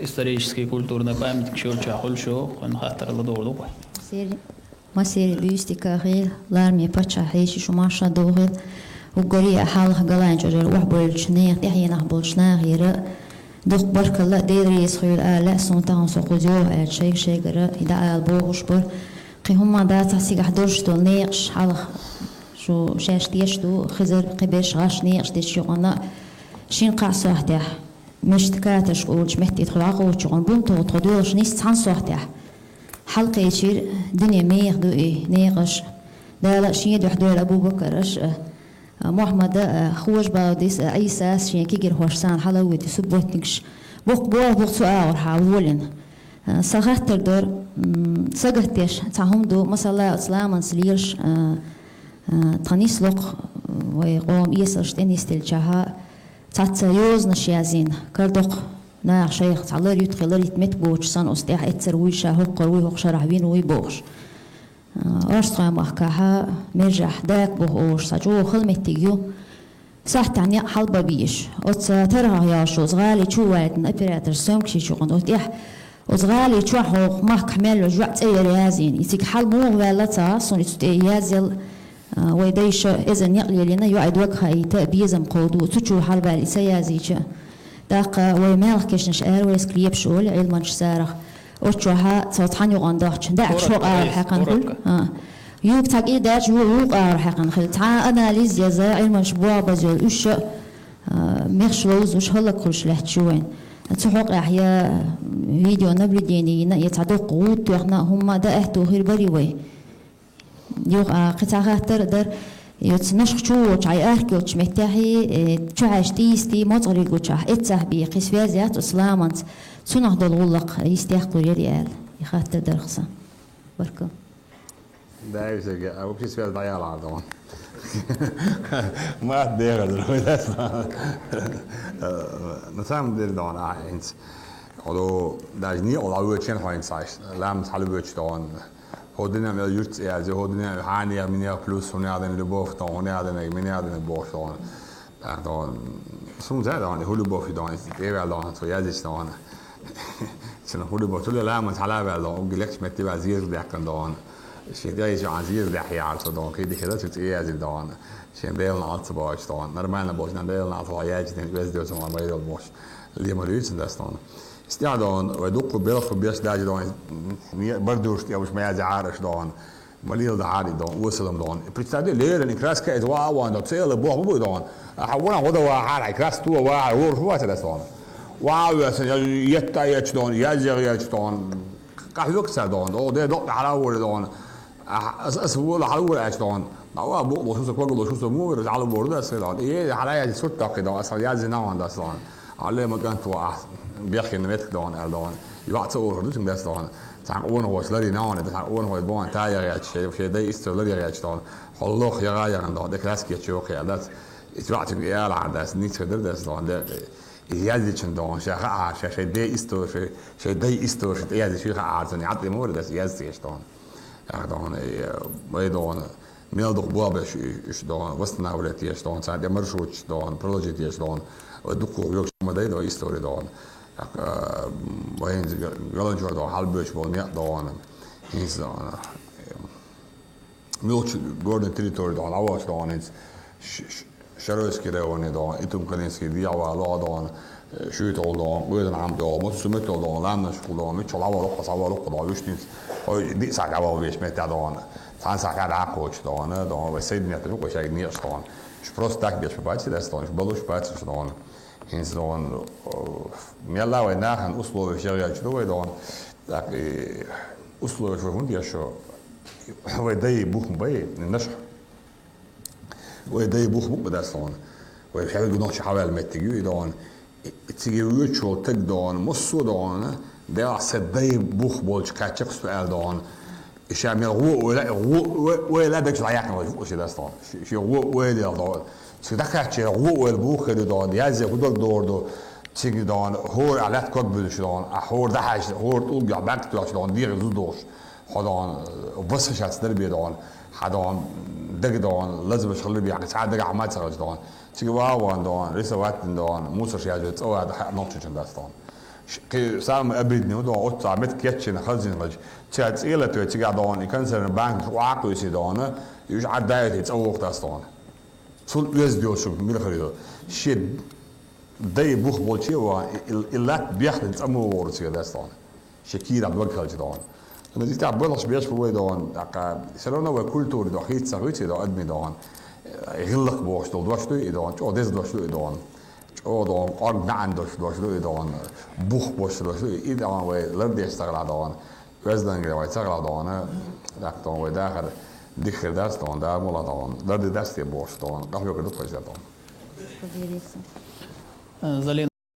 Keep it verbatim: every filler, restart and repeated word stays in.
Исторический культурный памятник шолча хуьлуш ю, хӀун хаттар ладугӀу ду вай. Сери, ма сери бюстика хила, ларме паччахь хьеший шу маша дохил. Уггаре а хьалха галайн чӀожара охьабойлучу нехан тӀаьхьенах болчу нахера дукха баркалла а, Дела реза хуьлда ала, суна тахана со кхуза йоху аьлча, шайга-шайгара и дӀаала бохуш бара. Кхин хӀумма дацахь, цигахь долуш долу некъаш хьалха шу шаьш деш ду, хизар кхиберш гӀаш некъаш дечу юкъана шина-кхаа сохьтехь. Мешта каташка олучу метте тхо дӀакхочу гӀун бунтогӀа тхо доьлхуш нисса цхьана сохьтехь. Хьалакхечира, дуьне меха ду и некъаш. Дала а шен дуьхьа дойла Абу-Бакараш а, а, Мухьаммада а, Хожа Баудис а, Ӏийсас шен кегийрхош царна хьала а вуьту субботникаш. Боккха болх бу цу агӀорхьа волина. А, сан хаттар дара, м, сагатдеш цхьа хӀума ду, масала, оцу ламанца лелаш, а, а, тхан нислокх, вай къоман эсалш тӀе нисделчахьа, цхьацца йозанаш язйина, кардокх наха шайх цхьа лар ютхи ларитта меттиг боцуш санна, оцу тӀехь эццара вуй ша, хӀокхура вуй, хӀокху шарахь вина вуй бохуш. А, Орстхойн махкахьа, мержахь дакъа боху олуш, цхьа чӀогӀа хала меттиг ю. Сахьтехь некъ хьалабан безаш. Оцу тархах йолуш оцу гӀали чу вайтина оператор съёмкаш йичу гӀуна, оцу тӀехь оцу гӀали чохь хӀокху махкахь мел йолу жоьӀа цӀе яра язйина. И цига хьала муха ваьлла ца, суна и цу тӀе язъяла, а, вай дайша эзар некъ лелийна, йоӀе дог хаийта, безам кховду, цу чу хьалаваьлла и ца язйича. ТӀаккха вай мелха кешнаш ара вайска лепаш олу Ӏилманчу царах. Оцу чохьа цо цхьана юкъана дохчу даьӀахкаш хӀокху агӀор хьаькхна хуьлу. А. Юха цхьа кӀира даьча, юха вукху агӀор хьаькхна хила. Цхьа а анализ яза, Ӏилманчу боху база йолу уьш а, а, мехаш ловзуш хӀаллакьхуьлуш лаьтташ ю вайн. Цу хьокъехь я видеонаблюдение йина, я цхьа доккха гӀуда тоьхна, хӀумма дан аьтту хир барий вай. Юха, а, кхин цхьа хаттар а дара, оцу Нашха чу воцчу, хьайн арка йоцчу меттехь, э, чухьаьжча тӀийсти, моцкъариг гучахь, эццахь бен кхин связь яц оцу ламанца, цунах долу гӀуллакх йистехь кхуьрера аьлла. И хаттар дара-кх сан. Баркалла. Да, Сергей, а вообще связь дӀаяла хьан доху. Мат дехар дара, вай дас. Э, на самом деле, доху, а, хӀинца. Хьо даже некъал а воьдучу хьо хӀинца, ламанца хьалавоьдуш доху. ХӀо динан мел юьртца язйо, хӀо динан хьанех, минех плюс, хӀунех дина любовь тон, хӀунех дина, минех дина бохуш тон. ТӀаккха тон, суна ца дон, хӀу любовь дон, тӀеваьл дон, цо язйича дон. Цуьнан хӀу любовь, цу ламанца хьала а ваьл дон, угги лекхачу метте ваьл зеза даьккхина дон. Шен тӀе йича а зеза даьхьа яхьар цо дон, кхин дихира цу цӀе язйина дон. Шен Делан алца боцуш дон. Нормально боцуш, Делан алца яйча ден, везде цо ма байрал боцуш. Лемар юьйцина дас дон. СтягӀа дон, вай дуккха белхах беш даьжа дон, не, бардуш тӀе уьш ма язъяхьара аша дон. Ма леладахьара и дон, осалам дон. Представь, леррина краска эца ваха а ван дон, цӀела боху буй дон. Ахьа вана гӀо дан вахьара, хьайн краска то вахьара, ворхӀ вац дас дон. Ваха а весан, я етта а ечу дон, язъяха ечу дон. Къахьоьгу ца дон, о, де докъа хьала а вора дон. Ахьа, ас, ас вола хьала а вора аьчу дон. Ма ва букъ лошу со, кога лошу со, муха вара хьала а вора дас дон. Е, хьала язъян сурт даккхи дон, ас язъян нагӀан дас дон. Алле ма кӀант ван ахь, бехкина метка дон, аьлла дон. ЙоӀ ца урхур ду цуьнга дас дон. Цхьана къонахочу ларий нагӀана, цхьана къонахой бон, та яхъяьча, шей, шей дай исто лар яхъяьча дон. Хьо лох яха яхана дон, де краски ечу йохъяьлла дац. И цу йоӀ цуьнга ялахьара дас, ниц хир дара дас дон. Де, и яздичун дон, ша хаьара, ша шей де исто, шей, шей дай исто, шей тӀе яздича хаьара цунна, хьан тӀе ма вара дас, язда еш дон. Ах дон, э, вай дон, мел дукха бобеш уьш дон, восстанавливать еш дон, царна тӀе маршруташ дон, проложить еш дон, вай дукха векаш ма дай дон, истори дон. Ах, э, вай хӀинца га-, галанчор дон, хьалбоьчу болу некъ дон, хӀинца дон, э, муьлхачу горный территори дон, авац дон, хӀинца ш-, ш-, Шаройский районе дон, Итум-Калинский дегӀа вала лоха дон, э, шуьйтал дон, къоьзан Ӏам дон, массо меттал дон, ламнаш хул дон, миччал Ӏавалукха, схьавалукха дон, вуьшнинца, ой, диъ сахьт Ӏавал веш метта дон, цхьана сахьт дӀакхочу дон, дон, вай сайдинетта бу кхо шайга некъаш дон. Уьш просто так беш бац дас дон, уьш балуш бац уьш дон. ХӀинца дон, э, мелла вай нахана условия шегъелча ду вай дон. Так, и условия шу хӀунда еш шу? Вай дай бух ма бай, наша. Вай дай бух бу-кх дас дон. Вай хьелга нохча хьаваьлла меттиг ю и дон. И цига воьдуш волу таг дон, массо а дон, делахь сан дай бух болчу кхаьчча-кх со аьлла дон. И ша мел гӀо ойла, гӀо ой-, ойла дагчу дӀаяьккхина вай фу ши дас дон. Ши, ши гӀо ойла дон. Цига дӀакхаьчча гӀо ойла бух хир ю дон. Язъе хӀу даг дор ду. Цига дон, хӀора а лаьтта ког буьлуш дон. А хӀора дӀахьаьжча, хӀора тӀулгехь баьрг тоьхча дон, дегӀан зу долуш. Хьо дон, васа шац дар бе дон, хьан дон, дага дон, лазамаш хилар бе, хьан цхьа дагахь ма ца хилча дон. Цига ван ван дон, рисовать дин дон, мусор шаьжа цӀа вада хьа нохчучун дац дон. Кхы самый обидный ва догӀан, оццахь меттиг кечйина, хазйина хилча, цигахь цӀе латаве, цигахь догӀан, и консервный банкаш охьа а кхуьйсий догӀан, уьш Ӏадда а йойтий, цӀа вогӀу тас догӀан. Цул оьзда йолуш мила хир ю? Шен дай бух болче а ван, и, и, и латта бехна цӀа ма вогӀура цигара дас догӀан. Шен кийрахь дог хилча догӀан. Амма иштта белхаш беш бу вай догӀан, тӀаккха всё равно вай культура догӀан, хийца ца хуьйций догӀан, адамийн догӀан. ГӀиллакх бохуш долу дош ду и догӀан, чӀогӀа деза дош ду и догӀан. ЧӀогӀа догӀан, кӀорга наӀан дош, дош ду и догӀан, бух бош дош ду и догӀан, вай лардеш ца хилахь догӀан, оьздангалле вай ца хилахь догӀан, тӀаккха догӀан вай дахар дика хир дац догӀан, да мула догӀан, ларде дац те бохуш догӀан, къахьоьгур ду-кх вай догӀан. Э, Залина